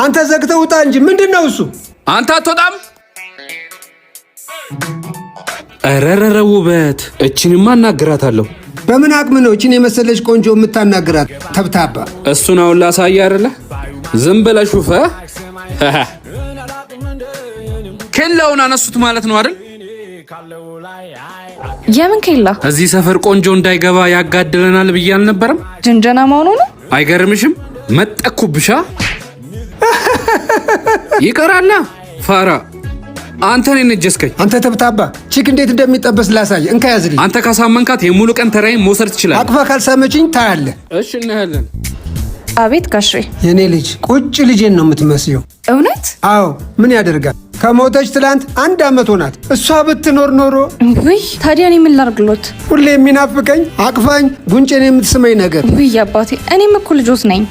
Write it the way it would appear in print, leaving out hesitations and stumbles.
አንተ ዘግተህ ውጣ እንጂ ምንድን ነው እሱ? አንተ አትወጣም። ኧረረረ ውበት! እችንማ እናግራታለሁ። በምን አቅም ነው እችን የመሰለች ቆንጆ የምታናግራት? ተብታባ። እሱን አሁን ላሳየህ አይደለ? ዝም ብለህ ሹፈ። ኬላውን አነሱት ማለት ነው አይደል? የምን ኬላ? እዚህ ሰፈር ቆንጆ እንዳይገባ ያጋድለናል ብዬ አልነበረም? ጅንጀና መሆኑ ነው። አይገርምሽም? መጠኩብሻ። ይቀራላ ፋራ። አንተ ነህ የነጀስከኝ። አንተ ተብታባ፣ chick እንዴት እንደሚጠበስ ላሳይ። እንካ ያዝልኝ። አንተ ካሳመንካት የሙሉ ቀን ተራዬን መውሰድ ትችላለህ። አቅፋ ካልሳመችኝ ታያለህ። እሺ፣ እናያለን። አቤት ጋሼ። የኔ ልጅ ቁጭ ልጄን ነው የምትመስየው። እውነት? አዎ፣ ምን ያደርጋል፣ ከሞተች ትላንት አንድ ዓመት ሆናት። እሷ ብትኖር ኖሮ ውይ፣ ታዲያ እኔ ምን ላርግሎት? ሁሌ የሚናፍቀኝ አቅፋኝ ጉንጬን የምትስመኝ ነገር። ውይ አባቴ፣ እኔም እኮ ልጆት ነኝ።